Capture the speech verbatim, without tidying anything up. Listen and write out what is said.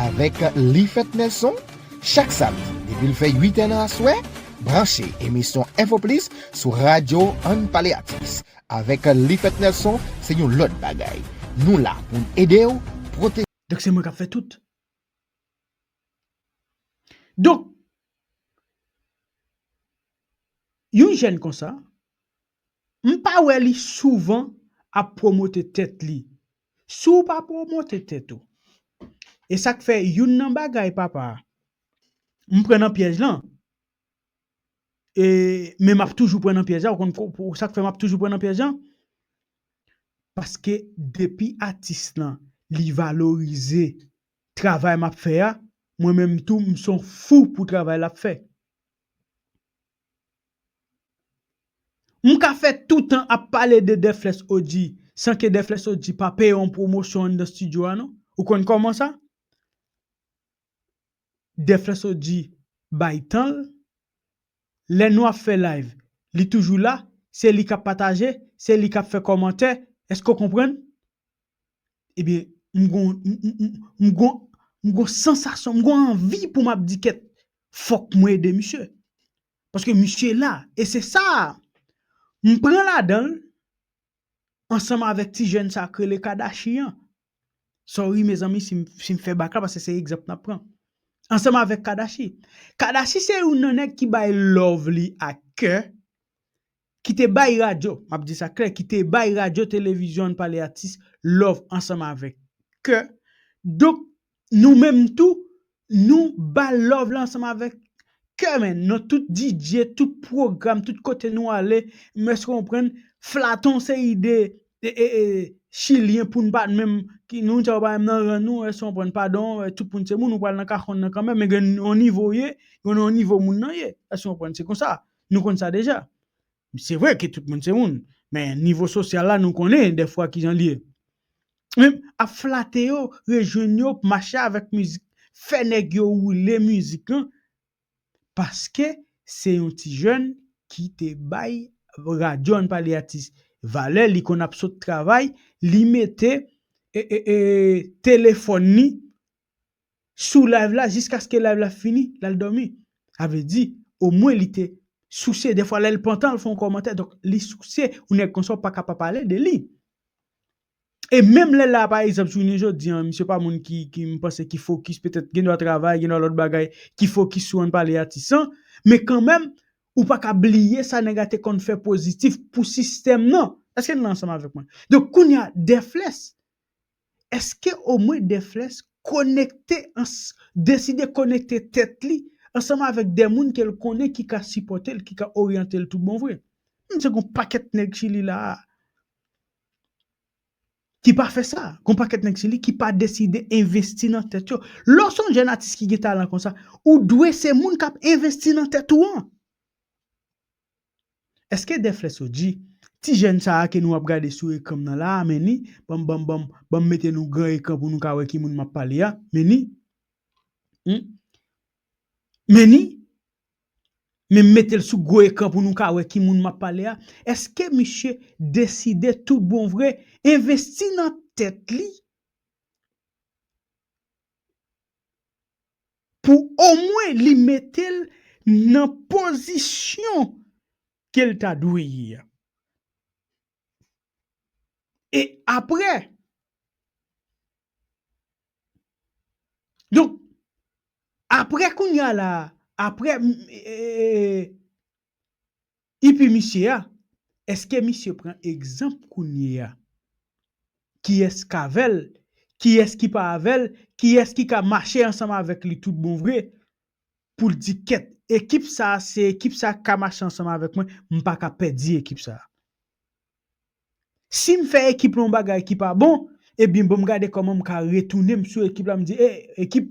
Avèk Lifèt Nelson, chak samdi, depi l fè uit è nan aswè, branche emisyon Enfo Plis sou radyo Ann Pale Atis. Avèk Lifèt Nelson, se yon lòt bagay. Nou la pou n ede w pwoteje. Donk, se mwen k ap fè tout. Donk, yon jèn konsa, m pa wè li souvan ap pwomote tèt li. Si w pa pwomote tèt ou, e sa k fè youn nan bagay, papa, m pran nan pyèj lan, e, men m ap toujou pran nan pyèj la, ou konn ko-, pou, sa k fè m ap toujou pran nan pyèj lan? Paske depi atis lan, li valorize travay m ap fè a, mwen menm tou, m se yon fou pou travay l ap fè. M ka fè toutan ap pale de Defles O G, san ke Defles O G pa peye yon pwomosyon anndan estidyo a, non. Ou konn kòman sa? Defles O G bay tan l. Lè nou ap fè live, li toujou la, se li k ap pataje, se li k ap fè kòmantè. Èske w konprann? Ebyen, m gon, m, m, m, m gon, m gon sansasyon, m gon anvi pou m ap di kèt, fòk mwen ede misye. Paske misye la, e se sa, m pran ladan l, ansanm avèk ti jèn sa k rele Kadachi an. Sorry, mezanmi, si m, si m fè bak la, paske se egzanp n ap pran. Ansanm avèk Kadachi. Kadachi se youn nan nèg ki bay love li ak kè, ki te bay radyo, m ap di sa klè, ki te bay radyo, televizyon, Ann Pale Atis, love ansanm avèk kè. Donk, nou menm tou, nou ba love la ansanm avèk kè, men, nan tout D J, tout pwogram, tout kote nou ale, m èske w konprann, flate yon seri de, e, e, e, Chilyen pou n pa menm, ki nou, sa yo pa menm nan ran nou, èske w konprann, padon, e, tout moun se moun, ou pral nan kakonn nan kanmenm, men gen yon nivo w ye, gen yon nivo moun nan ye, èske w konprann, se konsa, nou konn sa deja. Se vre ke tout moun se moun, men nivo sosyal la, nou konnen dèfwa kijan l ye. Men, ap flate yo, rejwenn yo, mache avèk mizik, fè nèg yo woule mizik lan, paske se yon ti jèn ki te bay radyo Ann Pale Atis valè, li konn ap sot travay, li mete, e, e, e, telefòn li sou live la jiskaske live la fini, l al dòmi. Sa vle di, omwen li te sousye, dèfwa lè l pantan, l fè yon kòmantè, donk li sousye, yon nèg konsa w pa ka pa pale de li. E menm lè la, pa egzanp, jounen jodi an, misye pa moun ki, ki m panse ki fokis, petèt gen dwa travay, gen dwa lòt bagay, ki fokis sou Ann Pale Atis lan, men kanmenm, ou pa ka bliye sa nèg la te konn fè pozitif pou sistèm nan. Èske n la ansanm avèk mwen? Donk, kounye a, Defles, èske omwen Defles konekte, ans-, deside konekte tèt li ansanm avèk de moun ke l konnen ki ka sipòte l, ki ka oryante l tout bon vre? M di gon pakèt nèg Chili la a ki pa fè sa. Gon pakèt nèg Chili ki pa deside envesti nan tèt yo. Lè w se yon jèn atis ki gen talan konsa, ou dwe se moun k ap envesti nan tèt ou an. Èske Defles O G, ti jèn sa a ke nou ap gade sou ekran m nan la a, men ni, ban m, ban m, ban m, ban m mete nou gran ekran pou nou ka wè ki moun m ap pale a, men ni, hmm? Men ni, men m mete l sou gwo ekran pou nou ka wè ki moun m ap pale a. Èske misye deside tout bon vre envesti nan tèt li pou omwen li mete l nan pozisyon ke l ta dwe ye a? E apre, donk, apre kounye a la, apre, m, e, e, e, epi misye a, èske misye pran egzanp kounye a? Kiyès k avè l? Kiyès ki pa avè l? Kiyès ki ka mache ansanm avèk li tout bon vre? Pou l di, kèt, ekip sa a, se ekip sa a k ka mache ansanm avèk mwen, m pa ka pèdi ekip sa a. Si m fè ekip la yon bagay ki pa bon, ebyen, ban m gade kòman m ka retounen m sou ekip la, m di, e, ekip,